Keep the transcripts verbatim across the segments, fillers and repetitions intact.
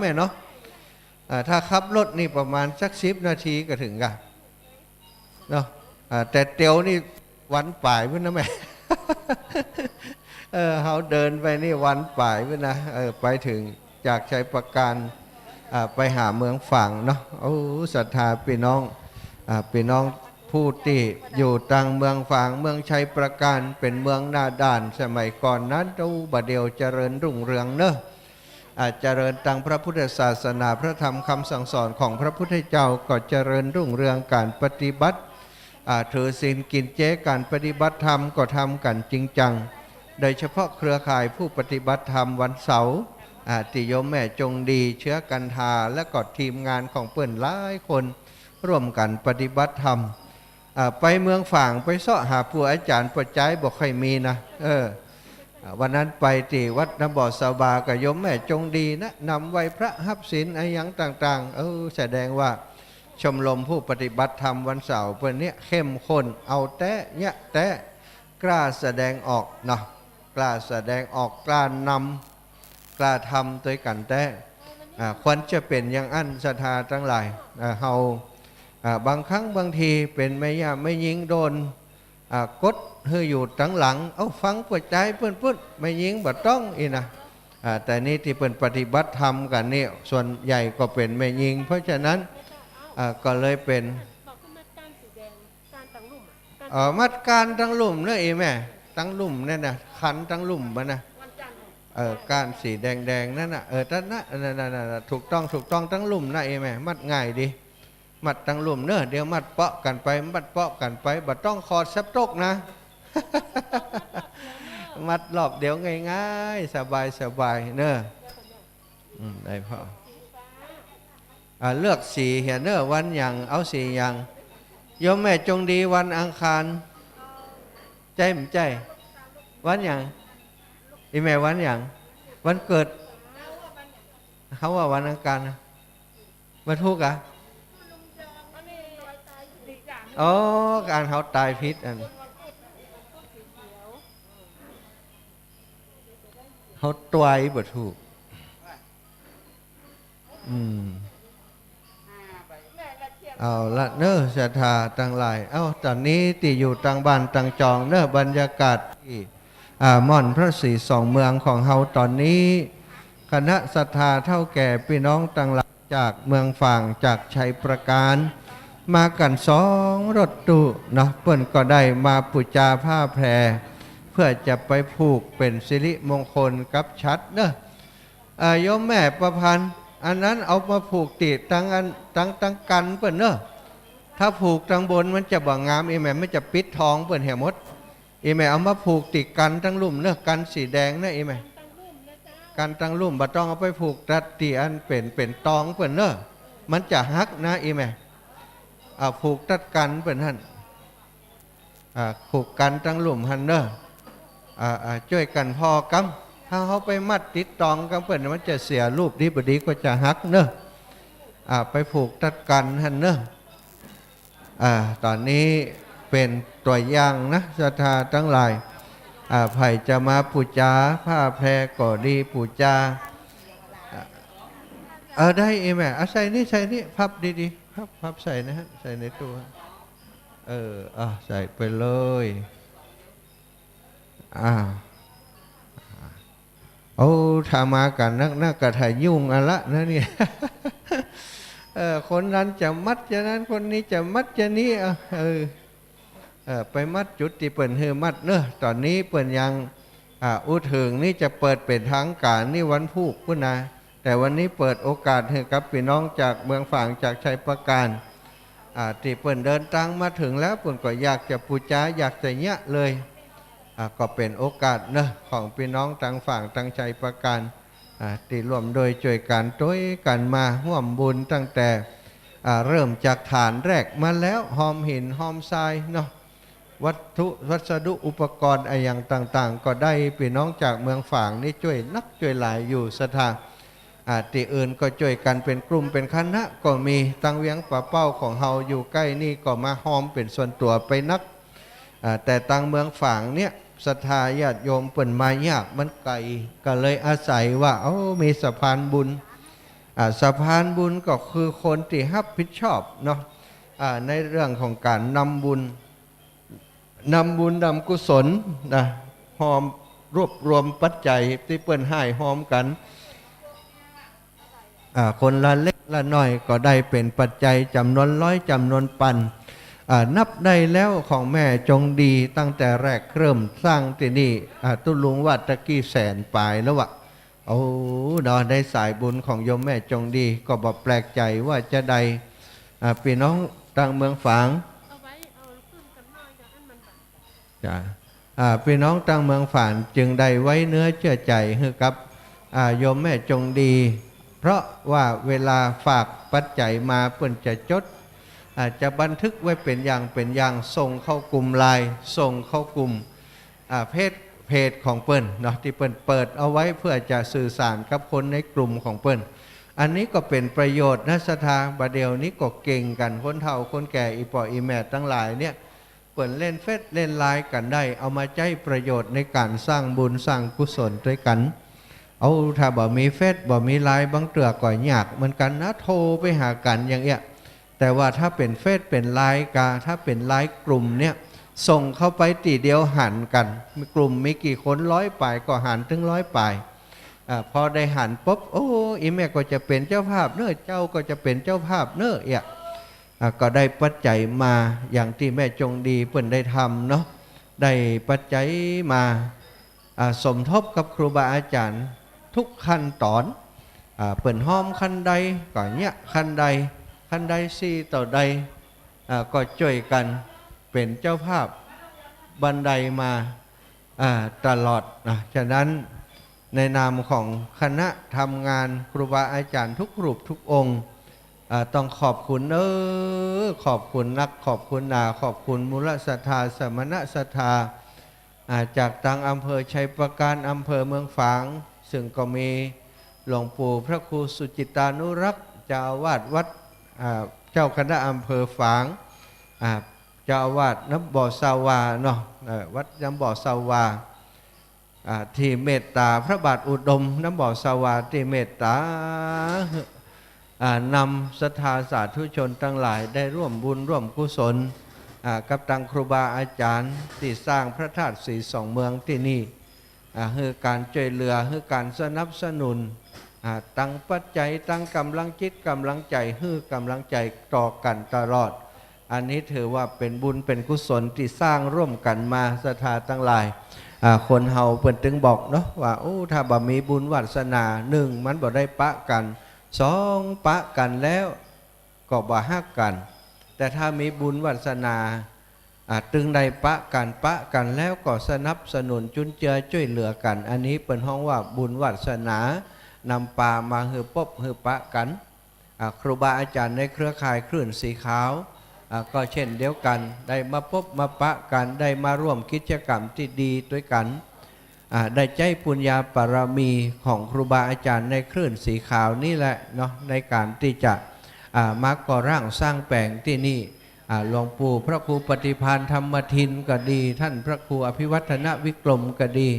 แม่เนาะ อ่า ถ้าขับรถนี่ประมาณสักสิบนาทีก็เถิงกะเนาะ อ่า แต่เตียวนี่วันป๋ายพุ้นนะแม่ เออ เฮาเดินไปนี่วันป๋ายพุ้นนะ เออ ไปเถิงจากชัยปราการ อ่า ไปหาเมืองฝางเนาะ โอ้ ศรัทธาปี้น้อง อ่า ปี้น้องผู้ตี้อยู่ตังเมืองฝาง เมืองชัยปราการ เป๋นเมืองหน้าด้านสมัยก่อนนั้น โอ้ บ่าเดี่ยวเจริญรุ่งเรืองเนาะ อ่า เจริญตังพระพุทธศาสนา พระธรรมคำสั่งสอนของพระพุทธเจ้าก็เจริญรุ่งเรือง ก๋านปฏิบัติ อ่า ถือศีลกิ๋นเจ ก๋านปฏิบัติธรรมก็ทำกั๋นจริงจัง โดยเฉพาะเครือข่ายผู้ปฏิบัติธรรมวันเสาร์ อ่า ตี้โยมแม่จงดี เชื้อกันทา และก็ทีมงานของเปิ้นหลายคนร่วมกั๋นปฏิบัติธรรม อ่า ไปเมืองฝางไปเซาะหาปู่อาจ๋ารย์ป้อจายบ่ค่อยมีนะ เออ อ่า วันนั้นไปตี้วัดน้ำบ่อสะบากับโยมแม่จงดีนะ นำไหว้พระฮับศีลอะหยังต่างๆ เออ แสดงว่าชมรมผู้ปฏิบัติธรรมวันเสาร์เปิ้นเนี่ยเข้มข้น เอาแต๊ เยียะแต๊ กล้าแสดงออกเนาะ กล้าแสดงออก กล้านำ กล้าทำตวยกั๋นแต๊ อ่า ควรจะเป๋นอย่างอั้น ศรัทธาตังหลาย อ่า เฮา อ่า บางครั้งบางทีเป๋นแม่ย่าแม่ญิงโดน อ่า กดหื้ออยู่ตังหลัง เอ้า ฟังป้อจายเปิ้นปุ้น แม่ญิงบ่ต้องอี้นะ อ่า แต่นี่ตี้เปิ้นปฏิบัติธรรมกั๋นนี่ ส่วนใหญ่ก็เป๋นแม่ญิง เพราะฉะนั้น อ่า ก็เลยเป๋น เอ่อ มัดก้านตังลุ่มเนาะ อีแม่ ตังลุ่มนั่นน่ะ คันตังลุ่มมันน่ะ เออ ก้านสีแดงๆ นั่นน่ะ เออ ตั๊นนะ นั่นๆๆๆ ถูกต้อง ถูกต้อง ตังลุ่มนะ อีแม่ มัดง่ายดี มัดตังลุ่มเนาะ เดี๋ยวมัดเปาะกั๋นไป มัดเปาะกั๋นไป บ่ต้องขอดสับตกนะ มัดรอบเดียวง่ายๆ สบายๆ เนาะ อืม ได้พ่อ อ่า เลือกสีเหียเนาะ วันหยัง เอาสีหยัง โยมแม่จงดีวันอังคาร ใจ้บ่ใจ้ วันหยัง อีแม่วันหยัง วันเกิด เฮาว่าวันอังคารนะ วันพุธอะ อ๋อ อันเฮาตายผิดอัน เฮาตวยบ่ถูก อืม เอาละเนาะ ศรัทธาตังหลาย เอ้า ต๋อนนี้ตี้อยู่ตังบ้านตังจองเนาะ บรรยากาศตี้ อ่า ม่อนพระศรีสองเมืองของเฮาต๋อนนี้ คณะศรัทธาเฒ่าแก่ปี้น้องตังหลายจากเมืองฝาง จากชัยปราการ มากั๋นสองรถตู้เนาะ เปิ้นก็ได้มาปู๋จาผ้าแพร เพื่อจะไปผูกเป๋นสิริมงคลกับฉัตรเนาะ เอ่อ โยมแม่ประพันธ์ อันนั้นเอามาผูกติดตังอัน ตัง ตังกัณฑ์เปิ้นเนาะ ถ้าผูกตังบนมันจะบ่งาม อีแม่ มันจะปิดทองเปิ้นเหียหมด อีแม่เอามาผูกติดกัณฑ์ตังลุ่มเนาะ กัณฑ์สีแดงนะ อีแม่ กัณฑ์ตังลุ่ม บ่ต้องเอาไปผูกตัดตี้อันเป๋น เป๋นตองเปิ้นเนาะ มันจะหักนะ อีแม่ เอาผูกตัดกัณฑ์เปิ้นหั้น อ่า ผูกกัณฑ์ตังลุ่มหั้นเนาะ อ่า อ่า จ้วยกั๋นผ่อกำ ถ้าเฮาไปมัดติดตองกำเปิ้น มันจะเสีย รูปดีบ่ดีก็จะหักเนาะ อ่า ไปผูกตัดกัณฑ์หั้นเนาะ อ่า ต๋อนนี้เป๋นตั๋วอย่างนะ ศรัทธาตังหลาย อ่า ใผจะมาปู๋จาผ้าแพรก็ดี ปู๋จา อ่า เออ ได้ อีแม่ อ่ะ ใส่นี่ ใส่นี่ พับดีๆ พับ พับใส่นะฮะ ใส่ในตู้ฮะ เออ อ่ะ ใส่ไปเลย อ่า โอ้ ถ้ามากั๋นนักๆ ก็ถ่ายยุ่งอะละนะเนี่ย เออ คนนั้นจะมัดจะนั้น คนนี้จะมัดจะนี้ อ่ะ เออ เออ ไปมัดจุดตี้เปิ้นหื้อมัดเนาะ ต๋อนนี้เปิ้นยัง อ่า อู้เถิงนี่จะเปิดเป๋นตางก๋านนี่วันพูกพุ้นนะ แต่วันนี้เปิดโอกาสหื้อกับปี้น้องจากเมืองฝาง จากชัยปราการ อ่า ตี้เปิ้นเดินตางมาเถิงแล้ว เปิ้นก็อยากจะปู๋จา อยากจะเยียะเลย อ่า ก็เป๋นโอกาสเนาะ ของปี้น้องตางฝาง ตางชัยปราการ อ่า ตี้ร่วมด้วยจ้วยกั๋น ตวยกั๋นมาฮ่วมบุญตั้งแต่ อ่า เริ่มจากฐานแรกมาแล้ว ฮอมหิน ฮอมทรายเนาะ วัตถุ วัสดุ อุปกรณ์อะหยังต่างๆ ก็ได้ปี้น้องจากเมืองฝางนี่จ้วยนักจ้วยหลายอยู่ ศรัทธา อ่า ตี้อื่นก็จ้วยกั๋นเป๋นกลุ่มเป๋นคณะก็มี ตางเวียงป่าเป้าของเฮาอยู่ใก้นี่ก็มาฮอมเป๋นส่วนตั๋วไปนัก อ่า แต่ตางเมืองฝางเนี่ย ศรัทธาญาติโยมเปิ้นมายาก มันไก๋ ก็เลยอาศัยว่า เอ้า มีสะพานบุญ อ่า สะพานบุญก็คือคนตี้ฮับผิดชอบเนาะ อ่า ในเรื่องของก๋านนำบุญ นำบุญนำกุศลนะ ฮอมรวบรวมปัจจัยตี้เปิ้นให้ฮอมกั๋น อ่า คนละเล็กละน้อยก็ได้เป๋นปัจจัยจ๋ำนวนร้อยจ๋ำนวนปัน อ่า นับได้แล้วของแม่จงดีตั้งแต่แรกเริ่มสร้างตี้นี่ อ่า ตุ๊ลุงว่าตะกี้แสนป๋ายแล้ววะ โอ้ เนาะ ได้สายบุญของโยมแม่จงดี ก็บ่แปลกใจ๋ว่าจะได้ อ่า ปี้น้องตางเมืองฝาง เอาไว้ เอาขึ้นกันหน่อย เดี๋ยวอั้นมันบาด จ้ะ อ่า ปี้น้องตางเมืองฝางจึงได้ไว้เนื้อเจื้อใจ๋หื้อกับ อ่า โยมแม่จงดี เพราะว่าเวลาฝากปัจจัยมาเปิ้นจะจด อ่า จะบันทึกไว้เป๋นอย่างเป๋นอย่าง ส่งเข้ากลุ่มไลน์ ส่งเข้ากลุ่ม อ่า เพจ เพจของเปิ้นเนาะ ตี้เปิ้นเปิดเอาไว้เพื่อจะสื่อสารกับคนในกลุ่มของเปิ้น อันนี้ก็เป๋นประโยชน์นะศรัทธา บ่าเดี่ยวนี้ก็เก่งกั๋น คนเฒ่าคนแก่ อี่ป้ออี่แม่ตังหลายเนี่ย เปิ้นเล่นเฟซเล่นไลน์กั๋นได้ เอามาใจ๊ประโยชน์ในก๋านสร้างบุญสร้างกุศลตวยกั๋น เอา ถ้าบ่มีเฟซบ่มีไลน์ บางเตื้อก็ยากเหมือนกั๋นนะ โทรไปหากั๋นอย่างเอี้ย แต่ว่าถ้าเป๋นเฟซเป๋นไลน์กา ถ้าเป๋นไลน์กลุ่มเนี่ย ส่งเข้าไปตี้เดียวหันกั๋น กลุ่มมีกี่คน ร้อยป๋าย ก็หันเถิงร้อยป๋าย อ่า พอได้หันปุ๊บ โอ้ อี่แม่ก็จะเป๋นเจ้าภาพเน้อ เจ้าก็จะเป๋นเจ้าภาพเน้อ เอี้ย อ่า ก็ได้ปัจจัยมาอย่างตี้แม่จงดีเปิ้นได้ทำเนาะ ได้ปัจจัยมา อ่า สมทบกับครูบาอาจ๋ารย์ทุกขั้นต๋อน อ่า เปิ้นฮอมขั้นใดก็เยียะขั้นใด ขั้นใดสี่ต่อใด อ่า ก็จ้วยกั๋นเป๋นเจ้าภาพบันไดมา อ่า ตลอดนะ ฉะนั้นในนามของคณะทำงานครูบาอาจ๋ารย์ทุกรูปทุกองค์ อ่า ต้องขอบคุณเน้อ ขอบคุณนัก ขอบคุณหนา ขอบคุณมูลศรัทธา สมณศรัทธา อ่า จากตางอำเภอชัยปราการ อำเภอเมืองฝาง ซึ่งก็มีหลวงปู่พระครูสุจิตตานุรักษ์ เจ้าอาวาสวัด อ่า เจ้าคณะอำเภอฝาง อ่า เจ้าอาวาสน้ำบ่อสาวาเนาะ เอ่อ วัดน้ำบ่อสาวา อ่า ตี้เมตต๋า พระบาทอุดมน้ำบ่อสาวา ตี้เมตต๋า อ่า นำศรัทธาสาธุชนตังหลายได้ร่วมบุญร่วมกุศล อ่า กับตางครูบาอาจ๋ารย์ตี้สร้างพระธาตุสีสองเมืองตี้นี่ อ่า หื้อก๋านจ้วยเหลือ หื้อก๋านสนับสนุน อ่า ตังปัจจัย ตังก๋ำลังจิตก๋ำลังใจ๋ หื้อก๋ำลังใจ๋ต่อกั๋นตลอด อันนี้ถือว่าเป๋นบุญเป๋นกุศลตี้สร้างร่วมกั๋นมา ศรัทธาตังหลาย อ่า คนเฮาเปิ้นตึงบอกเนาะว่า โอ้ ถ้าบ่มีบุญวาสนา นึ่ง มันบ่ได้ปะกั๋น สอง ปะกั๋นแล้วก็บ่ฮักกั๋น แต่ถ้ามีบุญวาสนา อ่า ตึงได้ปะกั๋น ปะกั๋นแล้วก็สนับสนุนจุนเจือจ้วยเหลือกั๋น อันนี้เปิ้นฮ้องว่าบุญวาสนา นำปามาหื้อปบหื้อปะกั๋น อ่า ครูบาอาจ๋ารย์ในเครือข่ายคลื่นสีขาว อ่า ก็เช่นเดียวกั๋น ได้มาปบมาปะกั๋น ได้มาร่วมกิจกรรมตี้ดีตวยกั๋น อ่า ได้ใจ๊ปุญญาบารมีของครูบาอาจ๋ารย์ในคลื่นสีขาวนี่แหละเนาะ ในก๋านตี้จะ อ่า มาก่อร่างสร้างแป๋งตี้นี่ อ่า หลวงปู่พระครูปฏิภาณธรรมทินก็ดี ต้านพระครูอภิวัฒนวิกรมก็ดี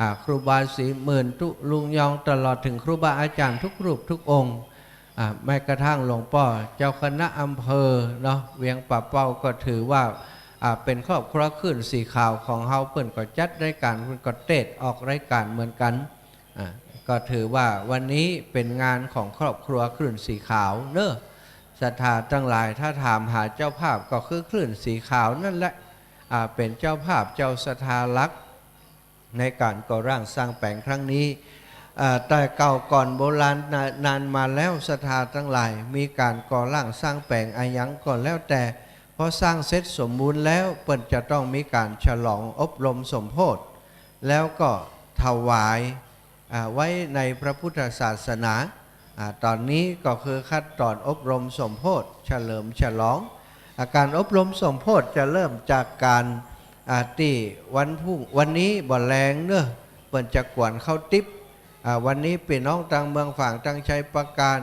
อ่า ครูบาศรีหมื่น ตุ๊ลุงยอง ตลอดเถิงครูบาอาจ๋ารย์ทุกรูปทุกองค์ อ่า แม้กระทั่งหลวงป้อเจ้าคณะอำเภอเนาะ เวียงป่าเป้า ก็ถือว่า อ่า เป๋นครอบครัวคลื่นสีขาวของเฮา เปิ้นก็จัดรายก๋าน เปิ้นก็เตศน์ออกรายก๋านเหมือนกั๋น อ่า ก็ถือว่าวันนี้เป๋นงานของครอบครัวคลื่นสีขาวเน้อ ศรัทธาตังหลาย ถ้าถามหาเจ้าภาพก็คือคลื่นสีขาวนั่นแหละ อ่า เป๋นเจ้าภาพเจ้าศรัทธาหลัก ในก๋านก่อร่างสร้างแป๋งครั้งนี้ อ่า แต่เก่าก่อนโบราณนานมาแล้ว ศรัทธาตังหลาย มีก๋านก่อร่างสร้างแป๋งอะหยังก็แล้วแต่ พอสร้างเสร็จสมบูรณ์แล้ว เปิ้นจะต้องมีก๋านฉลองอบรมสมโภช แล้วก็ถวาย อ่า ไว้ในพระพุทธศาสนา อ่า ต๋อนนี้ก็คือขั้นต๋อนอบรมสมโภช เฉลิมฉลอง อ่า ก๋านอบรมสมโภชจะเริ่มจากก๋าน อ่า ตี้วันพรุ่ง วันนี้บ่าแลงเน้อ เปิ้นจะกวนข้าวติ๊บ อ่า วันนี้ปี้น้องตางเมืองฝาง ตางชัยปราการ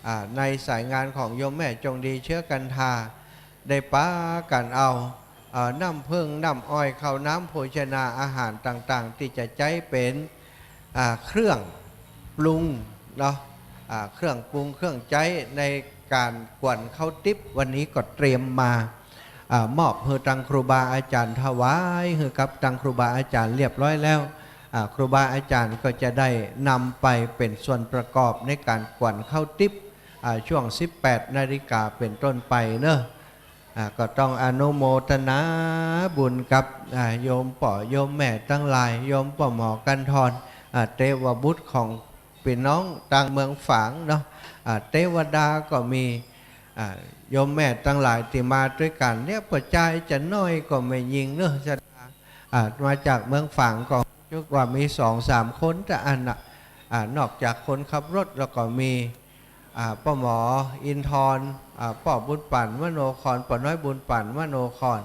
อ่า ในสายงานของโยมแม่จงดีเชื้อกันทา ได้ปากั๋นเอา เอ่อ น้ำผึ้ง น้ำอ้อย ข้าวน้ำโภชนาอาหารต่างๆ ตี้จะใจ๊เป๋น อ่า เครื่องปรุงเนาะ อ่า เครื่องปรุงเครื่องใจ๊ในก๋านกวนข้าวติ๊บ วันนี้ก็เตรียมมา อ่า มอบหื้อตังครูบาอาจ๋ารย์ ถวายหื้อกับตังครูบาอาจ๋ารย์เรียบร้อยแล้ว อ่า ครูบาอาจ๋ารย์ก็จะได้นำไปเป๋นส่วนประกอบในก๋านกวนข้าวติ๊บ อ่า ช่วงสิบแปดนาฬิกาเป๋นต้นไปเนาะ อ่า ก็ต้องอนุโมทนาบุญกับ อ่า โยมป้อโยมแม่ตังหลาย โยมป้อหมอกันทร อ่า เตวบุตรของปี้น้องตางเมืองฝางเนาะ อ่า เตวดาก็มี อ่า โยมแม่ตังหลายตี้มาตวยกั๋นเนี่ย ป้อจายจะน้อยก็แม่ญิงเนาะ ศรัทธา อ่า มาจากเมืองฝางก็รู้สึกว่ามีสองสามคน แต่อันน่ะ อ่า นอกจากคนขับรถแล้วก็มี อ่า ป้อหมออินทร อ่า ป้อบุญปั๋นมโนคร ป้อน้อยบุญปั๋นมโนคร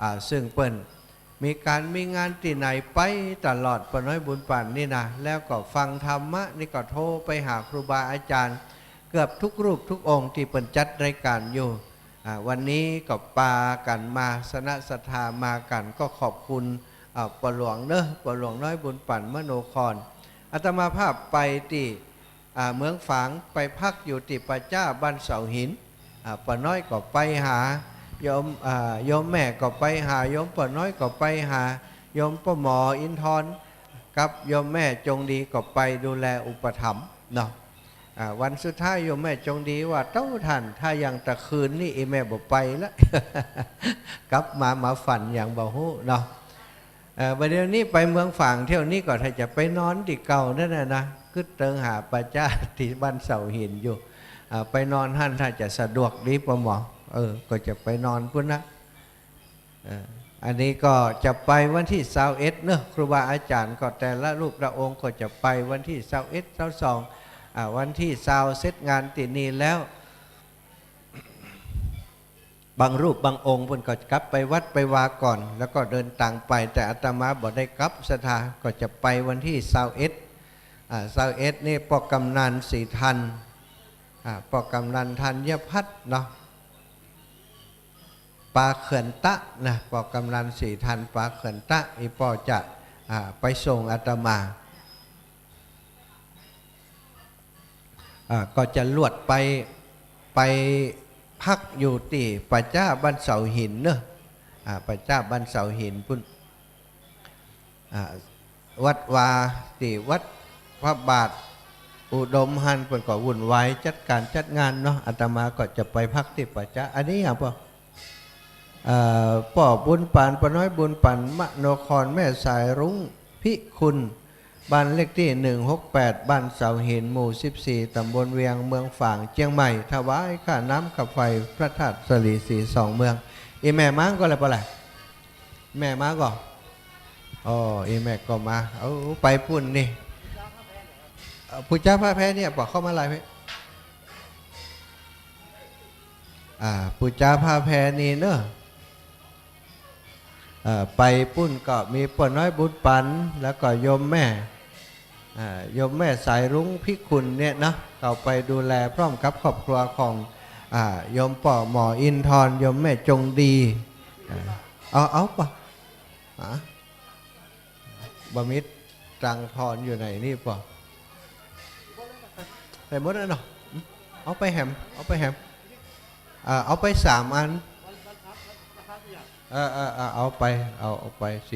อ่า ซึ่งเปิ้นมีก๋านมีงานตี้ไหนไปตลอด ป้อน้อยบุญปั๋นนี่นะ แล้วก็ฟังธรรมะนี่ก็โทรไปหาครูบาอาจ๋ารย์เกือบทุกรูปทุกองค์ตี้เปิ้นจัดรายก๋านอยู่ อ่า วันนี้ก็ปากั๋นมา สนะศรัทธามากั๋น ก็ขอบคุณ อ่า ป้อหลวงเนาะ ป้อหลวงน้อยบุญปั๋นมโนคร อาตมาภาพไปตี้ อ่า เมืองฝาง ไปพักอยู่ตี้ป่าจ๊าบ้านเสาหิน อ่า ป้อน้อยก็ไปหา โยม อ่า โยมแม่ก็ไปหา โยมป้อน้อยก็ไปหา โยมป้อหมออินทรกับโยมแม่จงดีก็ไปดูแลอุปถัมภ์เนาะ อ่า วันสุดท้ายโยมแม่จงดีว่า เต้าท่าน ถ้ายังตะคืนนี่อีแม่บ่ไปละ กลับมามาฝันอย่างบ่ฮู้เนาะ เอ่อ บ่าเดี่ยวนี้ไปเมืองฝางเที่ยวนี้ก็ถ้าจะไปนอนตี้เก่านั่นน่ะนะ กึ๊ดเติงหาป่าจ๊าตี้บ้านเสาหินอยู่ อ่า ไปนอนหั้นถ้าจะสะดวกดีป้อหมอ เออ ก็จะไปนอนปู้นนะ เอ่อ อันนี้ก็จะไปวันตี้ซาวเอ็ดเนาะ ครูบาอาจ๋ารย์ก็แต่ละรูปละองค์ก็จะไปวันตี้ซาวเอ็ด ซาวสอง อ่า วันตี้ซาวเสร็จงานตี้นี่แล้ว บางรูปบางองค์เปิ้นก็กลับไปวัดไปวาก่อน แล้วก็เดินตางไป แต่อาตมาบ่ได้กลับ ศรัทธา ก็จะไปวันตี้ซาวเอ็ด อ่า ซาวเอ็ดนี่ป้อกำนันศรีทัน อ่า ป้อกำนันธัญพัฒน์เนาะ ปาเขื่อนตะนะ ป้อกำนันศรีทัน ปาเขื่อนตะ อีป้อจะ อ่า ไปส่งอาตมา อ่า ก็จะลวดไป ไปพักอยู่ตี้ป่าจ๊าบ้านเสาหินเนาะ อ่า ป่าจ๊าบ้านเสาหินปู้น อ่า วัดวา ตี้วัดพระบาทอุดมหั้น เปิ้นก็วุ่นวายจัดก๋านจัดงานเนาะ อาตมาก็จะไปพักตี้ป่าจ๊า อันนี้อย่างป้อ เอ่อ ป้อบุญปั๋น ป้อน้อยบุญปั๋นมโนคร แม่สายรุ้งพิคุณ บ้านเลขตี้หนึ่งหกแปด บ้านเสาหิน หมู่สิบสี่ ตำบลเวียง เมืองฝาง เจียงใหม่ ถวายค่าน้ำค่าไฟพระธาตุสะหลีสีสองเมือง อีแม่มาก่อแลป้อแหละ แม่มาก่อ อ๋อ อีแม่ก็มา เอาไปปู้นนี่ เอ่อ ปู่จ๋าผ้าแพนี่ป้อ เข้ามาไลฟ์ อ่า ปู่จ๋าผ้าแพนี่เนาะ เอ่อ ไปปู้นก็มีป้อน้อยบุญปั๋น แล้วก็โยมแม่ อ่า โยมแม่สายรุ้งพิคุณเนี่ยเนาะ เข้าไปดูแลพร้อมกับครอบครัวของ อ่า โยมป้อหมออินทร โยมแม่จงดี อ่า เอา เอาป้อ อ่า บ่มีตังค์ทอนอยู่ไหนนี่ป้อ ไปหมดแล้วเนาะ เอาไปแหม เอาไปแหม อ่า เอาไปสามอัน เออ เออ เออ เอาไป เอา เอาไป